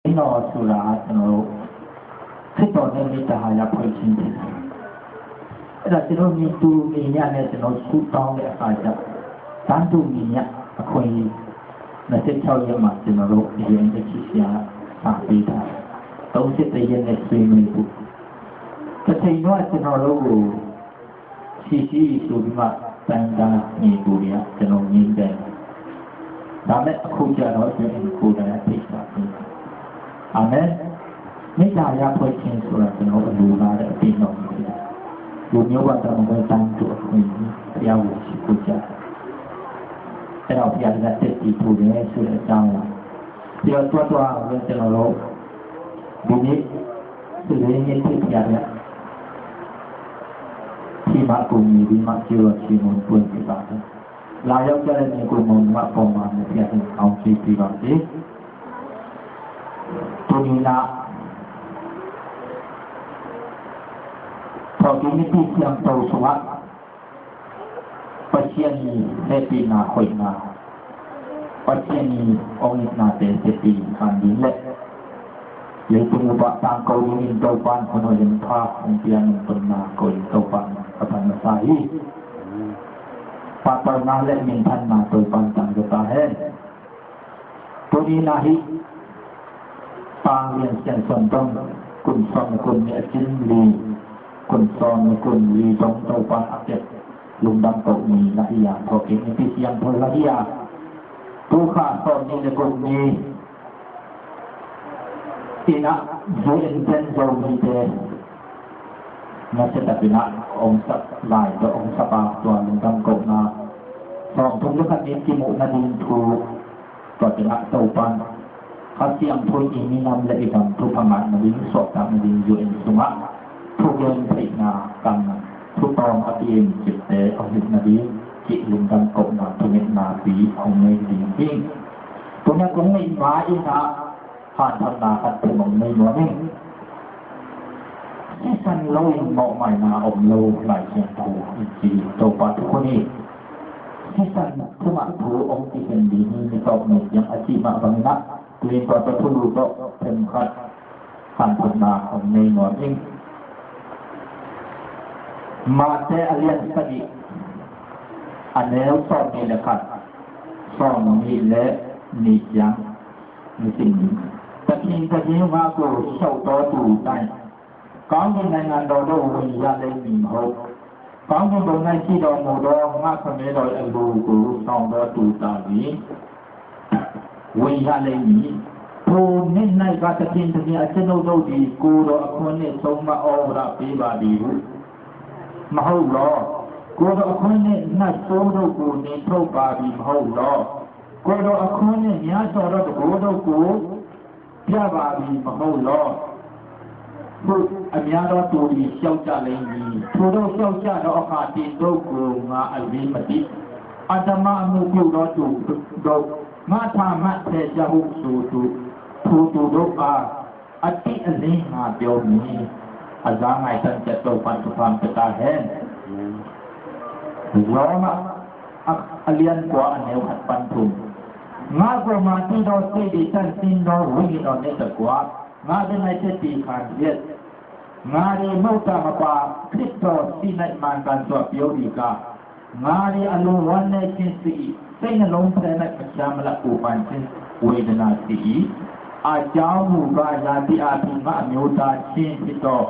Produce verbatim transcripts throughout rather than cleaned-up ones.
မင်းတော်ဆိုတာ ကျွန်တော်တို့ ခရစ်တော်နဲ့ မေတ္တာဟာရ ဖွဲ့ခြင်းဖြစ်တယ်။ အဲ့ဒါ ကျွန်တော်တို့ ညီတူညီမျှနဲ့ ကျွန်တော် ဆုတောင်းတဲ့အခါကျ တန်းတူညီမျှအခွင့်အရေး နှစ်ဆယ့်ခြောက်ရက်မှာ ကျွန်တော်တို့ ယူအန် အက်ခ်စီ က စာပေးထားတယ်။ သုံးဆယ့်တစ်ရက်နဲ့ ဆွေးနွေးဖို့။ တစ်ချိန်တော့ ကျွန်တော်တို့ကို စီစီအီဆိုပြီးမှ တိုင်းရင်းသားညီအစ်ကိုတွေက ကျွန်တော် ငြင်းပယ်တယ်။ ဒါပေမဲ့ အခုကျတော့ ယူအန် ကိုယ်တိုင်က ဖိတ်စာပေးတယ်။ အာမင်။ မေတ္တာရ ဖွဲ့ခြင်းဆိုတာ ကျွန်တော် အလိုလားတဲ့ အသင်းတော်ကြီးဖြစ်တယ်။ လူမျိုးဘာသာမကွဲ တန်းတူအခွင့်အရေး ဘုရားကို ချစ်ဖို့ကြတယ်။ အဲ့တော့ ဘုရားက တည်တည်ဖို့တယ်ဆိုတဲ့ အကြောင်းပါ။ ပြီးတော့ တွားတွားပဲ ကျွန်တော်တို့ ဒီနေ့ သူတို့ရဲ့ ဖြစ်ပြတဲ့ ဒီမှာ ကိုယ်ညီပြီးမှ ကျေးဇူးတော်ချီးမွမ်းပွဲ ဖြစ်ပါတယ်။ လာရောက်ကြတဲ့ ညီအစ်ကိုမောင်နှမ အပေါ်မှာလည်း ဘုရားသခင် ကောင်းချီးပေးပါစေ။ ဒီနေ့ တော်ကီး နှစ်သစ် စံတော် ဆိုတာ Pasian ni hehpihna hoihna, Pasian ni hong itnate sepih khan ding le leitung upa tangko dingin Topan hong hoih in pha hong pia nungtonna ko in Topan ka phat masa hi. Pahtawina le minthanna Topan tang ka ta hen. Tuni na hi Pang Lian Sian Suan dong, kum sawm le kum nih a cin li, kum sawm le kum li dong Topan a kep lungdam koh ni na hi a, thawhkik nipi siangtho na hi a, tu kha sawm nih le kum ni in a, U N ten Zomite na set up in a, ong sap lai tawh ong sap a, tua lungdam kohna sawmthum le khat ni kimuh nading thu, tua teng ah Topan Kha Siangtho in i minam le i gam thupha ngah nading, suahtak nading, U N sungah thugen theihna, kam thutawng a pi-in cihte a huh nading, cih lungdam kohna thungetna pi hong nei ding hi. Tuni a kong neih ma in a, hanthotna khat pen hong nei nuam ing. Sisan loin mawhmaina om lo Lai Siangtho in ci hi. Topa thukhun hi. Sisan thungah thu hong kikhen ding hi, ni tawp ni ciang a cih mah bangin ah, tu-in tua tawh thulu tawh themkhat hanthotna hong nei nuam ing. Mate a lian sagih, a neu sawm nih le khat, sawm nih le nih ciang, nisim ni. သခင်၊ သခင်က ကိုယ်လျှောက်သောသူအတိုင်း ကောင်းကင်နိုင်ငံတော်သို့ ဝင်ရလိမ့်မည်မဟုတ်။ ကောင်းကင်ဘုံ၌ရှိတော်မူသော ငါ့ခမည်းတော်အလိုကို ဆောင်သောသူသာလျှင် ဝင်ရလိမ့်မည်။ ထိုနေ့၌ကား သခင်၊ သခင်၊ အကျွန်ုပ်တို့သည် ကိုယ်တော်အခွင့်နှင့် ဆုံးမဩဝါဒပေးပါသည်ဟု မဟုတ်လော။ ကိုယ်တော်အခွင့်နှင့် နတ်ဆိုးတို့ကို နှင်ထုတ်ပါပြီ မဟုတ်လော။ ကိုယ်တော်အခွင့်နှင့် များစွာသောတန်ခိုးတို့ကို ပြပါပြီ မဟုတ်လောဟု အများသောသူသည် လျှောက်ကြလိမ့်မည်။ ထိုသို့လျှောက်ကြသောအခါ သင်တို့ကို ငါအလျှင်းမသိ၊ အဓမ္မအမှုပြုသောသူတို့၊ ငါ့ထံမှ ဖယ်ကြဟုဆိုသူ၊ ထိုသူတို့အား အတိအလင်း ငါပြောမည်။ အစကားငါတန်ကြပ်သော ပန်တဖန်တတားဟဲ ရောမအလျံကွာ အနည်းဖတ်ပန်ထုံး။ ငါ့ကိုယ်မှာတွေ့သော စိတ်သည် သန့်ရှင်းသော ဝိညာဉ်တော်နှင့်တကွ ငါ့ဘက်၌ သက်သေခံလျက်၊ ငါသည် မုတ်တမပါ ခရစ်တော်ရှိ၌ မှန်ကန်စွာ ပြောသည်ကား၊ ငါသည် အလွန်ဝမ်းနည်းခြင်းရှိ၏။ စိတ်နှလုံးထဲ၌ မချမ်းမလပ် ပူပန်ခြင်းဝေဒနာရှိ၏။ အကြောင်းမူကား၊ ရာသီအားဖြင့် ငါ့အမျိုးသားချင်းဖြစ်သော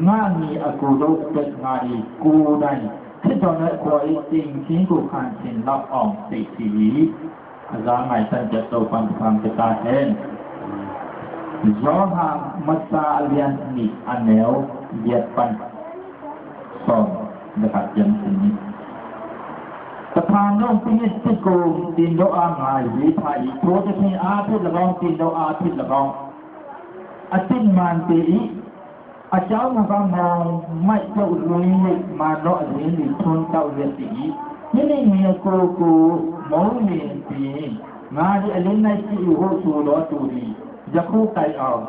ငါ့ညီအစ်ကိုတို့အတွက် ငါသည်ကိုယ်တိုင် ခရစ်တော်နှင့်အခွာ်၏ ကျိန်ခြင်းကို ခံချင်လောက်အောင် စိတ်ရှိ၏။ အစကားငါတန်ကြပ်သော ပန်တဖန်တတားဟဲ ယောဟန်မတ်စာ အလျံနှစ် အနည်းယက်ပန် ဆောင် တစ်ခါပြန်စင်။ တဖန်တို့ ပညတ်စစ်ကို သင်တို့အား ငါရေးထား၏။ ထိုသဖြင့် အားဖြင့်၎င်း၊ သင်တို့အားဖြင့်၎င်း၊ အသစ်မှန်ပေ၏။ အကြောင်းမူကား၊ မှောင်မိုက်ပြုတ်လွင်၍ မှန်သောအလင်းသည် ထွန်းတောက်လျက်ရှိ၏။ မိမိညီအစ်ကိုကို မုန်းလျှင်ပင်၊ ငါသည် အလင်း၌ရှိ၏ဟု ဆိုသောသူသည် ယခုတိုင်အောင်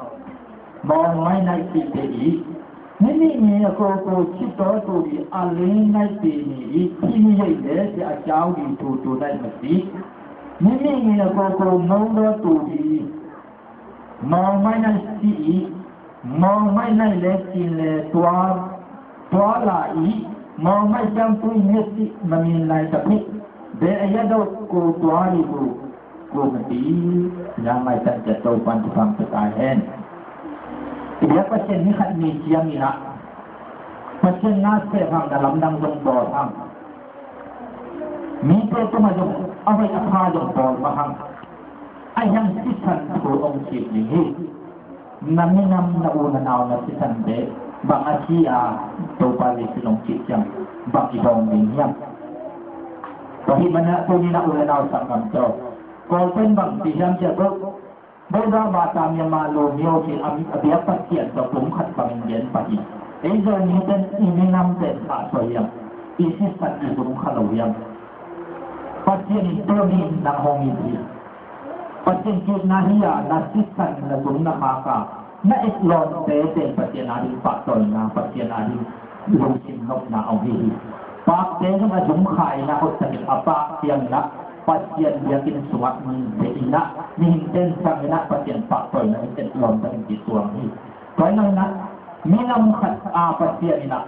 မှောင်မိုက်၌ရှိသေး၏။ မိမိညီအစ်ကိုကို ချစ်သောသူသည် အလင်း၌တည်နေ၏။ ထီးယိပ်လည်း အကြောင်းသည် ထိုသူ၌မရှိ။ မိမိညီအစ်ကိုကို မုန်းသောသူသည် Mawngmai nai si i, mawngmai nai le sin le tua, tua la i, mawngmai siangtui nge si mamin nai tapi, be a ya do ku tua li bu, ku mati, ya mai tan ja to pan tu pam tu tai hen. Dia Pasian ni khat ni siang ina, Pasian na se hang na lamdang zong bawl hang. Mite tuma zong a hoih a pha zong bawl ma hang. A hiang sisan thu ong kip ding hi. Na minam na u na nau na sisante bang a si a Topa Jesu nong kip ciang bang i dawng ding hiam? Tua hi mana tuni na u na nau sanggamte aw. Kawlten bang ti hiam cia buk. Baibal bata Myanmar lu myo hi a biak Pasian tua pum khat bangin gen pah hi. Ei Zomite i minamte sa sua hiam? I sisan i zum kha lo hiam? Pasian in tua ni in nang hong in hi. Pasian kikna hi a na sisan na zum na khaka na etlawmte ten Pasian a ding pahtawina Pasian a ding lungsim nopna om hi hi. Pakte zong a zum kha ina hoih takin a pak tiang ina Pasian biakinn sungah min te ina mihing ten sang ina Pasian pahtawina in etlawm takin kisuang hi. Tua ina ina minam khat a Pasian ina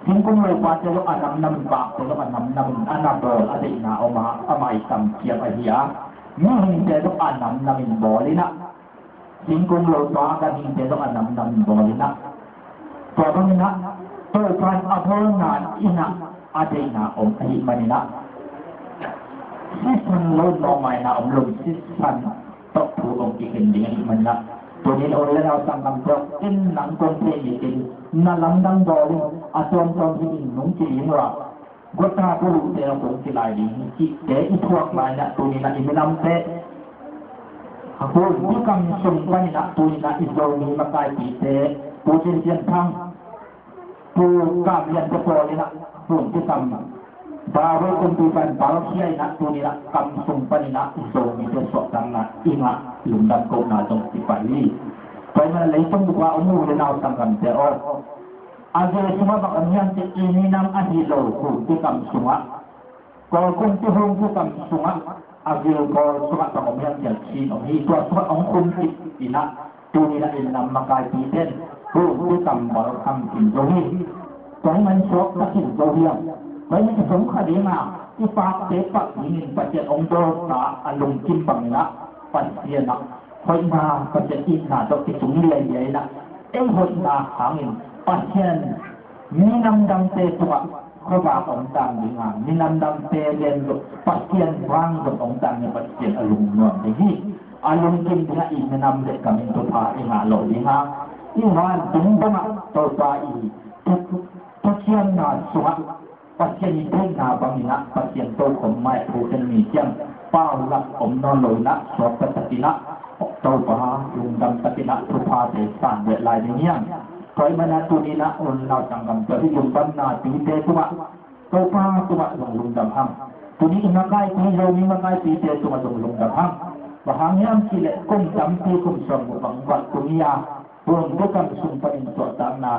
singkung lo pa te zong a namnam in pak te zong a namnam in a na bawl a deihna om a ama i kam kiam ahi a mihing te zong a namnam in bawl ina singkung lo pa ganhingte zong a namnam in bawl ina tua bang ina Topa in a bawlna ina a deihna om ahi man ina sisan lo nawmaina om lo sisan tawh thu om kikhen ding ahi man ina tunin ol le nau sangkam tawh in nang kong thei ni tin na lamdang bawl in a tuamtuam hi in nung kilim ua Gota buluhte a kong kilai ding hi cihte i thuak lai na tunin a i minamte a hun i kam sung panin a tunin a i Zomi makaipite Pu Cin Sian Thang Pu Kam Lian te pawl in a hun i kam Bawe kumpi pan balkhia in a tunin a kam sung panin a i Zomite suahtakna i ngah lungdam kohna zong i pai hi. Pai man a leitung bupa om u le nau sanggamte aw. A gil sungah bang om hiam cih i minam ahi lo hun i kam sungah Kawl kumpi hun i kam sungah a gil Kawl sungah bang om hiam cih Chin om hi tua sungah hong khum kik inah tuni inah i minam makaipite in hun i kam bal kham kim zo hi. Tua hi man suak ta kim zo hiam? Tua hi man i zong kha ding a i pakte pak dingin Pasian hong bawlsa a lungkim bang inah Pasian ah hoihna Pasian itna tawh kisung liailiai inah ei hoihna hangin Pasian minam dangte tungah khuavak hong tang ding a minam dangte lem zong Pasian vang zong hong tang ding Pasian a lungnuam ding hi. A lungkim dingah i minam le kam in thupha i ngah lo ding a i vantung bangah Topa i thu- thuciamna sungah Pasian i theihna bangin ah Pasian tokhom mai thu khen ni ciang paulap om nawn lo inah suakta takin ah Topa lungdam takin ah thuphate san deh lai ding hiam? Tua ahih manin ah tuni inah unau sanggam tua hih lungdamna pite tungah Topa tungah zong lungdam hang. Tuni i makaipi Zomi makaipite tungah zong lungdam hang. Bang hang hiam cih leh kum tampi kum sawm bang bang tung hi a hun bukam sung panin suahtakna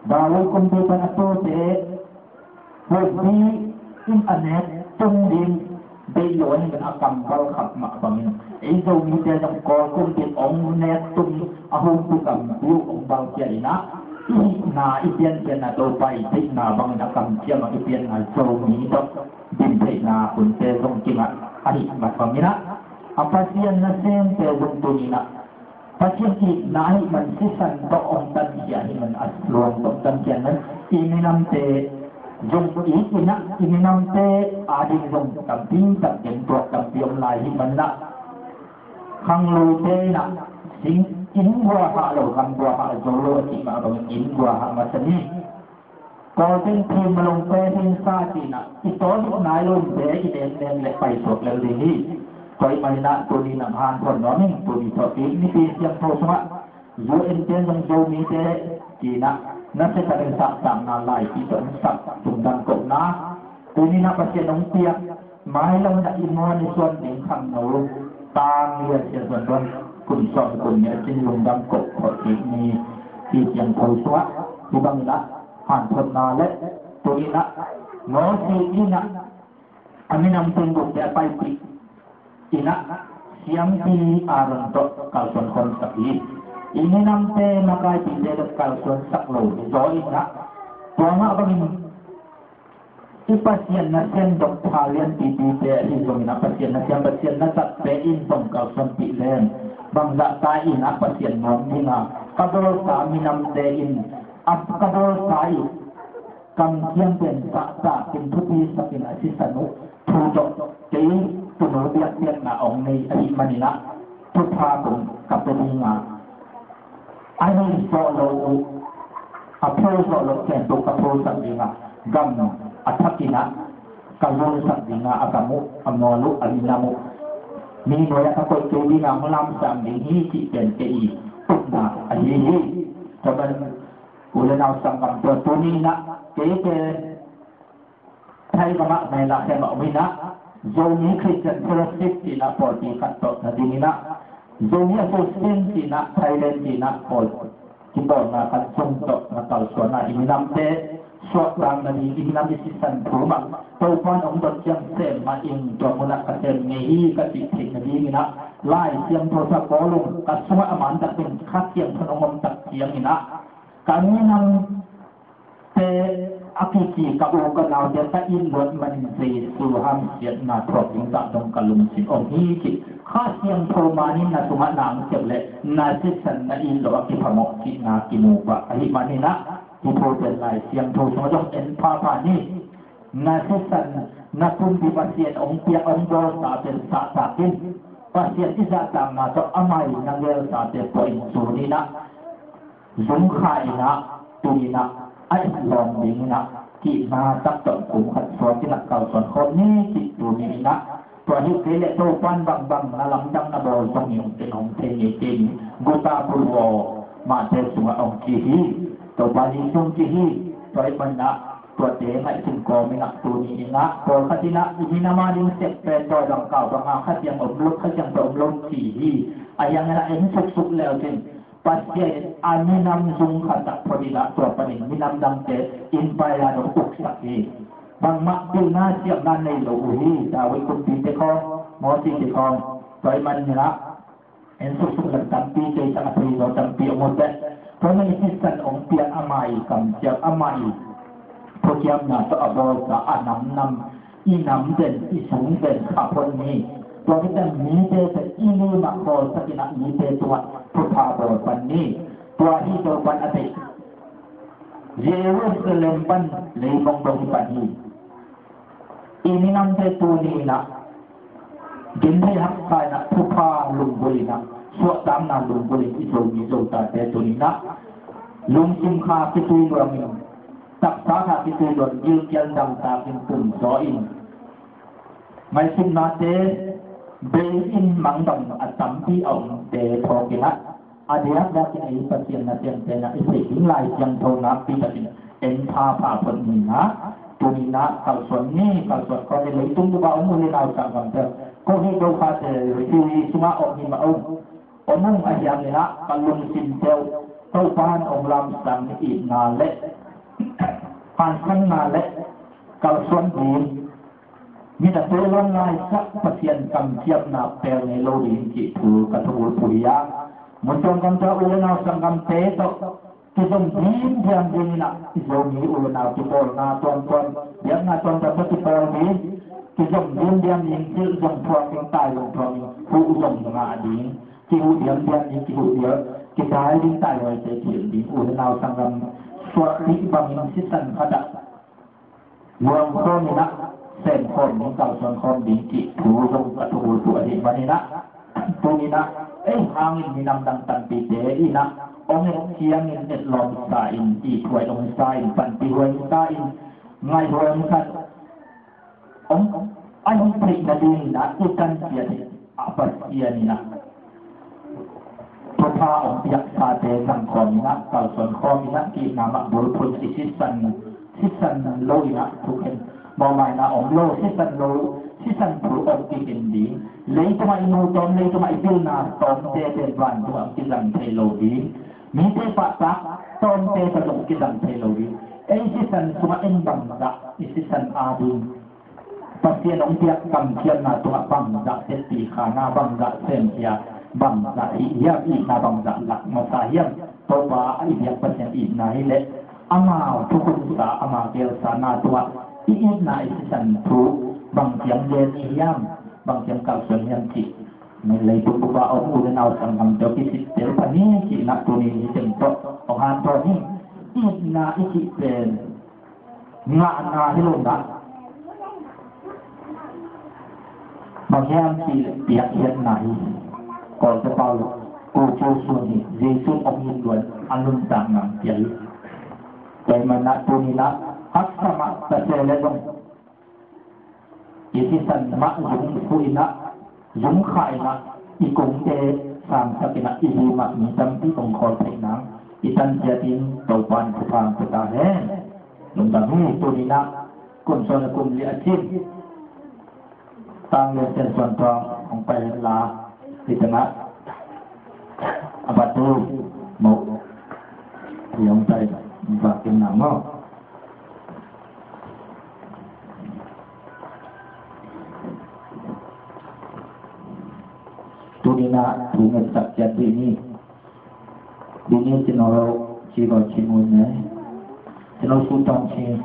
David kumpi pan a tawte Humpi in a nek tung ding deih lo ahih man a kam bal khap mah bangin ei Zomite zong Kawl kumpi in hong nek tung a humpi kam piu hong bal khia inah i hihna i piankhiatna Topa i deihna bangin a kam ciamah i pianna Zomi tawh din theihna hunte zong kingah ahih mat bangin ah a Pasian nasemte zong tuni inah Pasian itna ahih man sisan tawh hong tankhia ahih man a luang tawh hong tankhia man i minamte zong it inah i minamte ading zong tampi tak gen tuak tampi om lai ahih man inah khangluite inah sing inn guahah lo gam guahah zo lo a cih mah bangin inn guahah masa ni. Kawlten thim malong pe thim sa cinah i tawlhuk nai lo in be i neng neng le paisuak lel ding hi. Tua ahih manin ah tuni nang hanthon nuam in tuni thawhkik nipi siangtho sungah U N ten zong Zomite cinah nasia takin sapsakna laipi tawh hong sak lungdam kohna tuni inah Pasian hong piak Mailam na i muan i suan ding khangno tang lia sia suan tuan kum sawm kum nih a cin lungdam koh khawh kik ni. Hi siangtho sungah hi bang inah hanthotna le tuni inah nawsi inah a minam tunggukte a paipih inah Siampi Aaron tawh kalsuan khawmsak hi. I minamte makaipite tawh kalsuansak lo hi zaw in ah, tua mah bangin i Pasian nasem dok pha lianpipite ahi zongin ah, Pasian nasem, Pasian nasatte in zong kalsuanpih leng, bangzah ta in ah Pasian nuam ding a, ka bawlsa minamte in, a ka bawlsa i kamciam pen sahtak in thupi sak in a sisan uh thu tawh kei tunu biakpiakna hong nei ahih manin ah, thupha kong ka pia ding a, a nei zawh lo uh, a pho zawh lo khempeuh ka phosak ding a, gam a thak in ah ka zulsak ding a, a gam uh, a mual uh, a minam uh, mi nuai ah ka koih kei ding a, hong lamsang ding hi cih pen kei i upna ahi hi. Tua ban u le nau sanggam, tua tuni in ah kei pen Thai gam ah, Manila khempeuh ah om in ah, Zomi Christian Fellowship ci in ah pawlpi khat tawh na ding in ah, Zomi Association ci in ah, Thailand ci in ah pawl kipawlna khat zong tawh na kalsuan a, i minamte suahtak nading, i minam i sisan thu mah Topa'n hong dot ciang sem mah ing, tua mun ah ka sem ngei hi ka cih theih nading in ah, Lai Siangtho sa kawl ung, ka sungah a man tak in Kha Siangtho hong om tak ciangin ah, ka minam te a kici ka u ka naute ka it luat manin Jesu hamsiatna thuak ding zah dong ka lungsim om hi ci. Kha Siangtho man in na sungah na ang sep leh na sisan na it loh a kiphamawh cihna kimu pah ahih manin ah, hih thu pen Lai Siangtho sungah zong en phapha ni. Na sisan, na pumpi Pasian hong piak, hong bawlsa pen sahtak in, Pasian i zahtakna tawh amah i na geelsate puah in, tuni in ah zung kha in ah, tuni in ah a et lawm ding in ah, kihna tak tawh kum khat suak in ah kalsuan khawm ni cih tuni in ah, tua hi kei leh Topa'n bangbang na lamdang na bawl zongin hong ken hong thei ngei kei in, guta pulh aw, mahte sungah hong ci hi. Topa Jesu hong ci hi. Tua ahih manin ah tuate ngaihsun kawm in ah, tuni in ah pawlkhat in ah i minam a ding sep pen tua bang kau bang a Kha Siang om lo, Kha Siangtho om lo ci hi. Ahi hangin ah en suksuk le uh cin, Pasian in a minam zung khat ah phot in ah, tua panin minam dangte in pai a dong uksak hi. Bangmah pilna siamna nei lo uh hi, David kumpite khawng, Mosite khawng. Tua ahih manin ah en suksuk leng tampi, kei tang a thei zaw tampi om uh teh. Tua ahih manin sisan hong piak, amah i kamciam, amah i thuciamna tawh a bawlsa a namnam i nam pen, i sung pen kha phot ni. Tua khit teh mite pen i lim ah bawlsak in ah mite tungah thupha bawl pan ni. Tua hi Topa'n a deih. Jerusalem pan leibawng dong hi pan hi. I minamte tuni in ah genthei haksa in ah, thupha lunggulh in ah, suahtakna lunggulh in i Zomi Zotate tuni in ah lungsim kha kitui luang in, taksa kha kitui luang, gilkial dangtak in, pumzaw in, ngaihsutnate bei in, mangdang a tampi a omte phawk in ah, a diakdiak in ei Pasian nasemte in ah i theih ding Lai Siangtho nakpi takin en phapha phot ni in ah, tuni in ah kalsuan ni, kalsuan khawm ni. Leitung bup a om u le nau sanggamte, ko hih do khate refugee sungah om hi mah ung. Om ung, ahi hangin ah ka lungsimte uh Topa'n hong lamsang ni, itna le hangsanna le kalsuan ding, mit a tuai luang lai sak, Pasian kamciamna pel ngei lo ding cih thu ka thubulphuh hi a. Mun tuam gam tawh u le nau sanggamte tawh kizom diamdiam ding in ah, i Zomi u le nau kipawlna tuamtuam, biakna tuamtuam tawh kipawl ding, kizom diamdiam ding, kilh zong thuak ding, tai zong thuak ding, huh zong ngah ding, kihuh diamdiam ding, kihuh diam, kitai ding, taihuaite kilh ding, u le nau sanggam suahpih bangin sisan khat ah luang khawm in ah, sem khawm ding, kalsuan khawm ding cih thu zong ka thubulphuh ahih manin ah, tuni in ah ei hangin minam dang tanpite in ah hong et ciangin, et lawmsa in, ithuai hong sa in, panpihhuai hong sa in, ngaihhuai hong sa in, hong a hih theih nadingin ah i tanpian hi. A Pasian in ah thupha hong piaksate zang khawm in ah, kalsuan khawm in ah, kihna mah bulphuh in ah, i sisan, sisan lo in ah thukhen, mawhmaina om lo, sisan lo, sisan thu om kik in ding. Leitungah i mu tawm, leitungah i pilna tawmte pen vantungah hong kizang thei lo ding. Mite pahtak tawmte tawh zong kizang thei lo ding. Ei sisan sungah en bangzah i sisan a ding Pasian hong piak kamciamna tungah bangzah teci khana, bangzah semkhia, bangzah hih hiam, itna bangzah lak masa hiam? Topa a i biak Pasian itna hi leh, ama thukhunsa, ama geelsana tungah i itna, i sisan thu bangciang gen i hiam, bangciang kalsuan hiam cih. Leitung bupa om u le nau sanggamte kisittel pah ni cihna tuni hih teng tawh hong hanthawn hi. Itna i cih pen ngahna hi lo na, bang hiam cih leh piakkhiatna hi. Kawlte pau lo, ko co suan hi, Jesu hong hin luan a nuntak nang pia hi. Tua ahih manin tuni-in haksa mah ta se leh zong i sisan mah zung phu in ah, zung khah in ah, i kongte sangsak in ah, i hi mah mi tampi kong khawl theih nang i tan ciat in Topa'n thupha hong pia ta hen. Lungdam hi. Tuni-in ah kum sawm le kum li a cin Tang Lian Sian Suan Thuang hong pai hen la, hi teng ah a bat tu moh hi hong pai in vak in nang maw. Tuni-in ah thu ngetsak ciat dih ni. Dih ni Cino Lo ci ko ci mun ne. Cino Su Tong ci.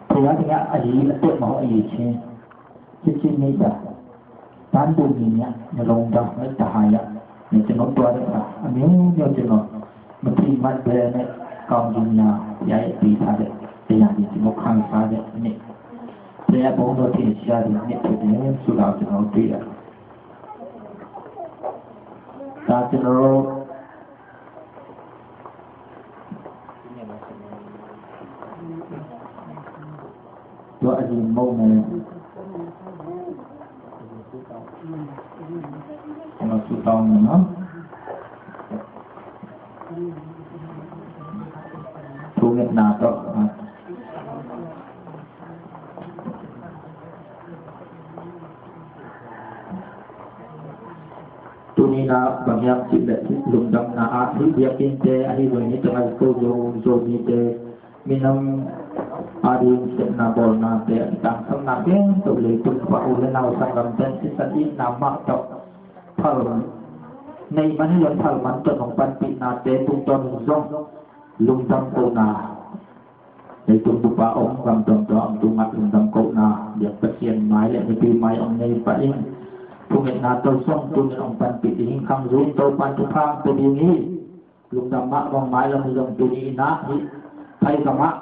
Thei a ding a ahi a teh ma ho ahi ci. Ci ci ni sa. Tan du ni nia, nia long da, nia ta hai a. Nia Cino tua de sa. A mi nia Cino. Ma thi mat be ne, kaung jin nia, ya e pi sa de. Te ya ni Cino khang sa de ni. Te ya bong do thi sia de ni, te de su dau Cino tui a. Ta Cino. Tua a zin mo ne. Cino Su Tong ne no. Thu ngetna tawh. Tuni-in ah bang hiam cih leh lungdamna ah hih biakinnte ahi zongin, hih teng ah ko Zo, Zomite minam a ding sepna bawlnate a kitangsamna khempeuh leitung pa u le nau sanggamte sisan itna mah tawh phal neih man hi lo, phal man tawh nong panpihnate tungtawn in zong lungdam kohna, leitung bupa om, gam tuamtuam om tungah lungdam kohna, biak Pasian mai le mipi mai hong nei pah in. Thungetna tawh zong tuni-in hong panpih ding khang zui in Topa'n thupha hong pia ding hi. Lungdam mahmah. Mailam hi zong tuni-in ah hih Thaizam ah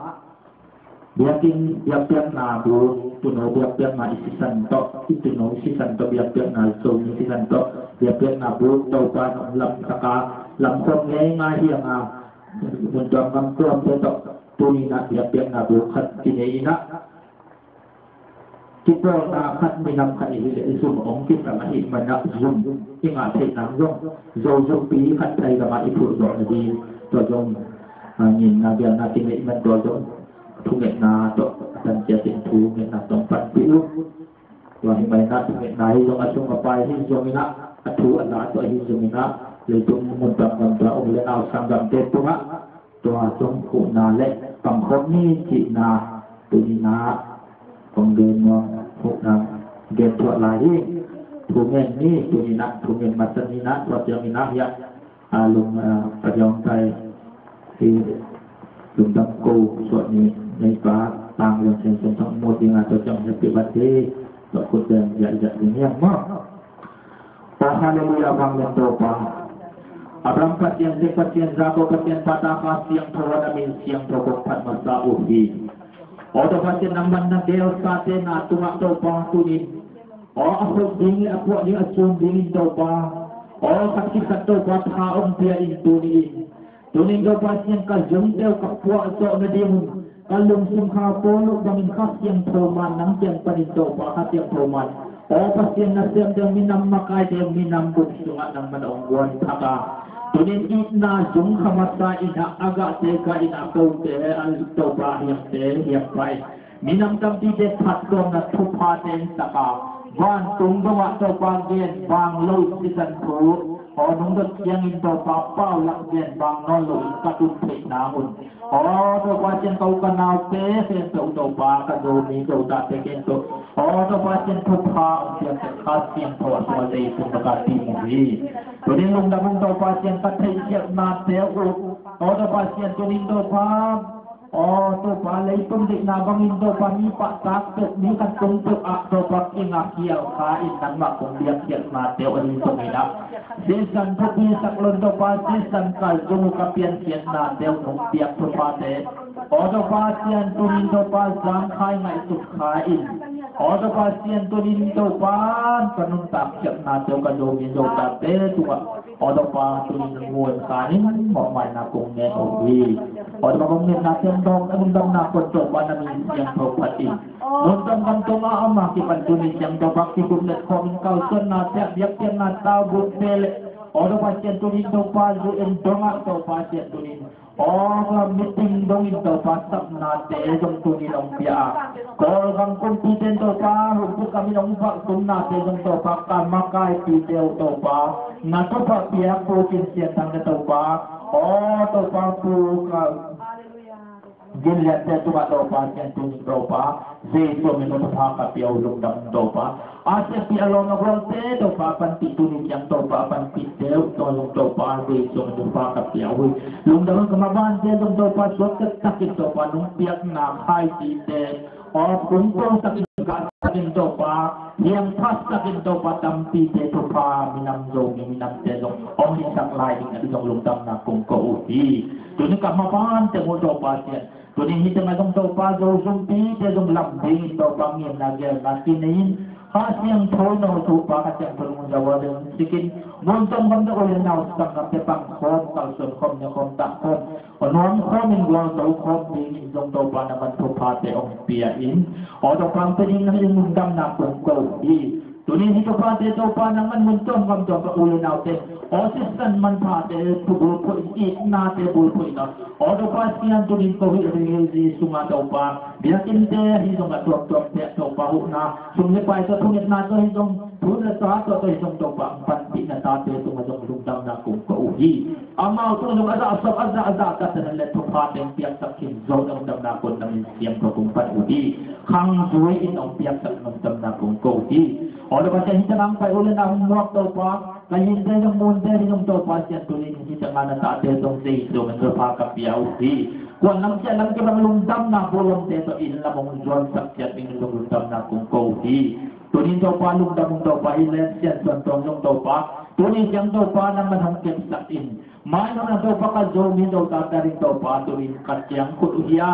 biakinn biakpiakna buk, tuuno biakpiakna i sisan tawh, i tuuno sisan tawh biakpiakna, Zomi sisan tawh biakpiakna buk Topa'n hong lamsak a, lamkhawm ngeingai hi hang a, mun tuam gam tuamte tawh tuni-in ah biakpiakna buk khat kinei in ah, kipawlna khat, minam khat i hih leh zum hong kisam ahih manin ah zum i ngah theih nang zong, Zo zumpi khat Thaizam ah i phurh zawh nading, tua zong, a, nginna bialna kineih man, tua zong thungetna tawh a tan ciat in thungetna tawh hong panpih uh. Tua hi manin ah thungetna hi zong a sung a pai hi zongin ah, a thu a la tawh hi zongin ah, leitung mun tuam gam tuam u le nau sanggamte tungah tua zong huhna le pangkhawm ni cihna tuni-in ah kong gen nuam, huhna gen thuah lai hi. Thu ngen ni, tuni-in ah thu ngen masa ni-in ah, tua ciangin ah hiah a lung, a, Pasian hong pai hi. Lungdam ko suah ni, nei pa Tang Lian Sian Suan Thuang mu ding a, tua ciang happy birthday. Tua khut beng ziahziah ding hiam maw? Aw, halleluiah, vanglian Topa. Abraham Pasian, Isaac Pasian, Jacob Pasian, Pa, Tapa Siangtho, a na min siangtho kong phat masa uh hi. Aw Topa Pasian, nangman na geelsate na tungah Topa tuni-in, aw, a khop ding le a puah ding a sum dingin Topa, aw, khat khit khat Topa tha hong pia in tuni-in. Tuni-in Topa Pasian, ka zumte uh ka puah zawh nadingun ka lungsim kha pawl uh bangin Kha Siangtho man nang kiang panin Topa, Kha Siangtho man, aw Pasian, na siamte uh, minam makaite uh, minam bup sungah nangman hong guan thak a, tuni-in itna zung kha masa in ah, a gahte gah in ah, a kote, a Topa, a hiamte hiam pah in, minam tampite phattuamna thuphate hong sak a, vantung dongah Topa gen bang lo in sisan thu Aw nungdot ciangin Topa pau lak gen bang nawn loin ka tun theih nang un. Aw Topa Sian, ka u ka naute khempeuh Topa, ka Zomi Zotate khempeuh, aw Topa Sian, thupha hong piaksak Kha Siangtho a sungah Zeisu min tawh ka tim uh hi. Tunin lungdam ung Topa Sian, ka theihkhialhnate uh, aw Topa Sian, tunin Topa, aw Topa, leitung deihna bangin Topa mi pahtak peuh, mi khat tung peuh ah Topa kingak khial kha in nangmah kong biak khialhnate uh ahi zongin ah, sisan thupisak lo in Topa, sisan ka zung uh ka piankhiatnate uh nong piak thuphate, aw Topa Sian, tunin Topa zangkhai ngaihsut kha in, aw Topa Sian, tunin Topa ka nuntak khialhnate uh ka Zomi Zotate tungah, aw Topa, tunin muan kha in mawhmaina kong ngen uh hi. Aw Topa, kong ngenna teng dawng a lungdamna kong Topa na min siangtho phat in. Mun tawng gam tawng a ama kipan tuni ciang Topa kikup let khawm in kalsuannate, biakpiakna tau butte le, aw Topa Sian, tunin Topa zu en dongah Topa Sian, tunin aw ka meeting dongin Topa sapnate zong tunin hong pia a, Kawlgam kumpite in Topa humput kamin hong valh tumnate zong Topa ka makaipite uh Topa, na thupha piak Pu Cin Sian Thang te Topa, aw Topa Pu ka Gin Lian te tungah Topa Sian, tunin Topa Zeisu min tawh thupha ka pia uh, lungdam ung Topa. A siapi a lawm a gualte Topa a panpih tuni ciang Topa a panpihte uh tawh zong Topa Zeisu min tawh thupha ka pia uh hi. Lungdam ung ka mabante zong Topa suakta takin Topa nong piakna khaicite aw kong pawlsak in gahsak in Topa, hiangphatsak in Topa, tampite thupha minam Zomi minamte zong hong hisak lai ding a ding zong lungdamna kong ko uh hi. Tuni ka mabante uh Topa Sian, tuni hih tengah zong Topa Zo zumpite zong lam dingin Topa ngimna gelna kinei in, Kha Siangtho in hong thupha, Kha Siangtho in hong zawal in sikin, mun tawng gam tawh u le nau sanggamte pang khawm, kalsuan khawm, ne khawm, tah khawm, aw nuam khawm in gualzo khawm dingin zong Topa nangman thuphate hong pia in, aw Topa hong pia ding na hi ding lungdamna kong ko uh hi. Tuni hih thuphate Topa nangman mun tawng gam tawng ka u le naute, aw sisan manphate bulphuh in, itnate bulphuh in, aw Topa Sian, tunin ko hih ri hi sungah Topa biakinnte ahi zong a tuamtuamte ah Topa huhna, sum le pai tawh thungetna tawh ahi zong, thu le sa tawh ahi zong Topa hong panpih na tate tungah zong lungdamna kong ko uh hi. Amau tungah zong a zahsawm a zahzah ka tanan le thupha teng piaksak khin zo na lungdamna kong na min siangtho kong pan uh hi. Khang zui in hong piaksak na lungdamna kong ko uh hi. Aw Topa Sian, hih tengah hong pai u le nau hong muak Topa, ka hinte zong munte ahi zong Topa Sian, tunin hih tengah na tate zong Zeisu min tawh thupha ka pia uh hi. Kuan lam ciah lam kibang lungdamna buh lomte tawh inn lam hong zuansak ciat ding zong lungdamna kong ko uh hi. Tunin Topa lungdam ung Topa, hih len Sian Suan Tuang zong Topa tuni ciang Topa nangman hong kepsak in. Mai nang Topa ka Zomi Zotate ading Topa tunin ka ciang khut uh hi a,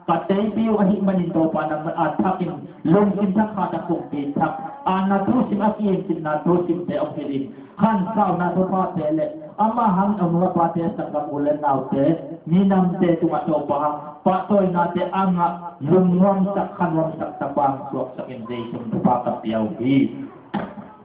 ka teipi uh ahih manin Topa nangman a thakin lungsim thak, khat a kumpi thak a, na thusim a ki-imsitna thusimte hong hilh in, khansauna thuphate le ama hang a nu a pate, sanggam u le naute, minamte tungah Topa pahtawinate a ngah, lungnuamsak khanuamsak tapa hong suaksak in, Zeisu min tawh thupha ka pia uh hi.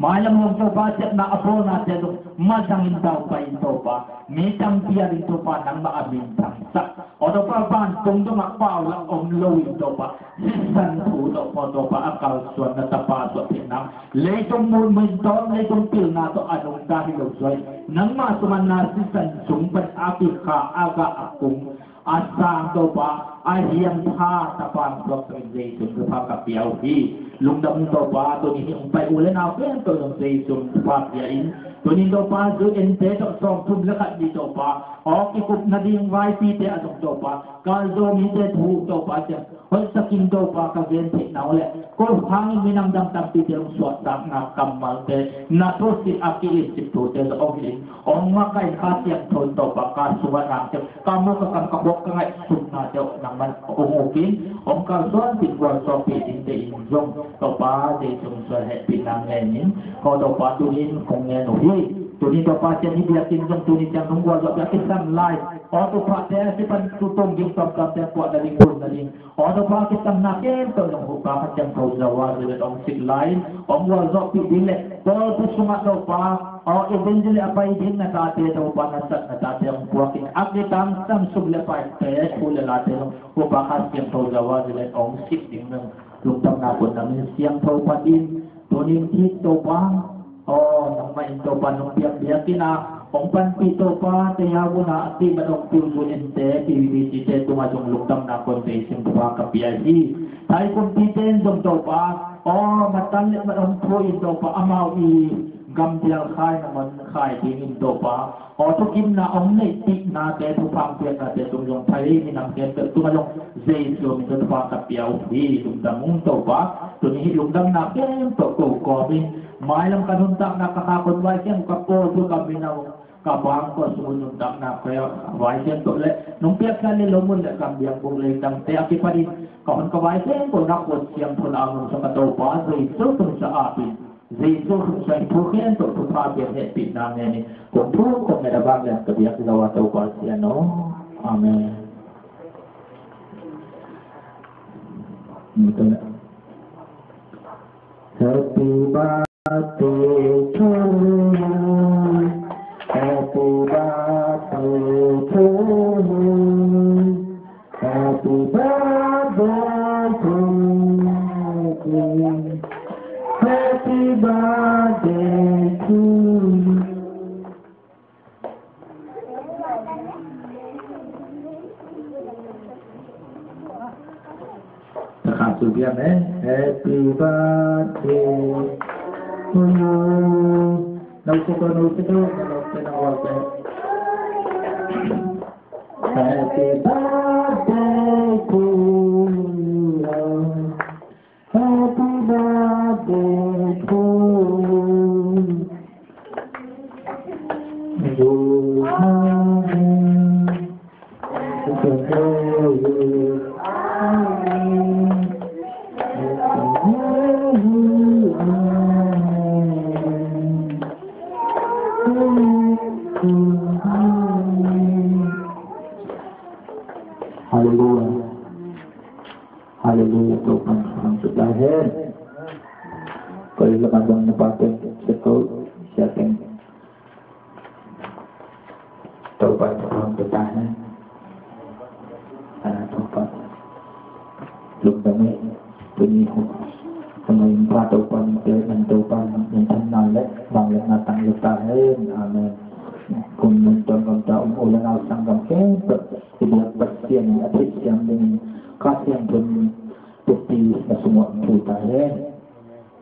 Mailam hong Topa sepna a bawlnate zong mazangin daupai in Topa, mi tampi a ding Topa nangmah a minthangsak, aw Topa vantung dongah paulak om loin Topa sisan thu tawh Topa a kalsuan na tapa suah theihna, leitung mun, mun tawm leitung pilna tawh a nungta hi lo suai, nangmah sumanna sisan sung pan a kikha a gah a kung a sang Topa a hiampha tapa hong suaksak in, Zeisu min tawh thupha ka pia uh hi. Lungdam ung Topa, tuni hih hong pai u le nau khempeuh zong Zeisu min tawh thupha pia in, tunin Topa zu ente tawh sawmthum le khat ni Topa aw kikup nading vaipite ah zong Topa, ka Zomite thu Topa Sian hoihsakin Topa ka gen theihna uh le ko hangin minam dang tampite hong suahtakna kammalte, na thusim a ki-imsit thute zong hong hilh in, hong makaih in, Kha Siangtho in Topa ka sungah nangte ka mu ka kam ka khuak ka ngaihsutnate uh nangman hong uk in, hong kalsuanpih gualzawhpih dingte in zong Topa Zeisu min suang hehpihna ngen in, ko Topa tunin kong ngen uh hi. Tunin Topa Sian, hih biakinn zong tuni ciang nong gualzawhpih a kisam lai aw tuphate a kipan tutung ding, tuamtuamte puah nading, pun nading, aw Topa kitamna khempeuh zong Topa Kha Siangtho Zo a Zo let hong sik lai in, hong gualzawhpih ding le pawlpi sungah Topa aw evangelist a pai ding na tate Topa, na sat na tate hong puak in, a kitangsam sum le paite, thu le late zong Topa Kha Siangtho Zo a Zo let hong sik ding zong lungdamna kong na min siangtho phat in, tunin hih Topa Aw, nangmah in Topa nong piak biakinn ah hong panpih Topa, tayau hun ah a tihmat hong piu zu ente P V B C te tungah zong lungdamna kong vei sim Topa ka pia hi. Thai kumpite in zong Topa, aw, matan le mat hong phu in Topa, amau i gamdial khai nangawn khai dingin Topa, aw, thukimna hong neihpihnate, thupha hong piaknate tung zong Thai minam khempeuh tungah zong Jesu min tawh thupha ka pia uh hi. Lungdam ung Topa. Tuni hih lungdamna khempeuh ko kawmin mailam ka nuntakna ka khak hong vaisiam ka pawl thu ka minam ka bang ka sung nuntakna ka vaisiam tawh le nong piaksa le lo mun le kam biang buk le tangte a kipanin ka hon ka vaisiam ko na kawt siam thon a nung sa ka Topa Jesu tungsa apin Jesu tungsa thu khempeuh thupha pian hehpihna ngenin kong thu kong nget a bang le ka biak lo a Topa Sian aw. Amen. Happy birthday to you. Happy birthday to you. Happy birthday to you. Happy birthday to you. Takha su biang eh. Happy birthday to you. No su ko no su ko no su ko no su ko. Happy birthday to you. Happy birthday to you. You are Hallelujah. Hallelujah, Topa thupha hong pia ta hen. Koi laman bang na pa teng, sa ko, sa teng. Topa thupha hong pia ta hen. Ana Topa. Lungdam e. Tuni hong. Tuni hong pa Topa ning te nan Topa ning than na le bang le na tang le ta hen. Amen. Kum nun ton gam ta um u le nau sang gam ke. Ibuat Pasian a thei siam ding Kha Siangtho pukpi na sungah thu ta hen.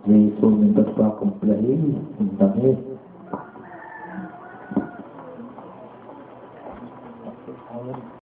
Jesu min tawh thupha kong pia hi. Lungdam hi.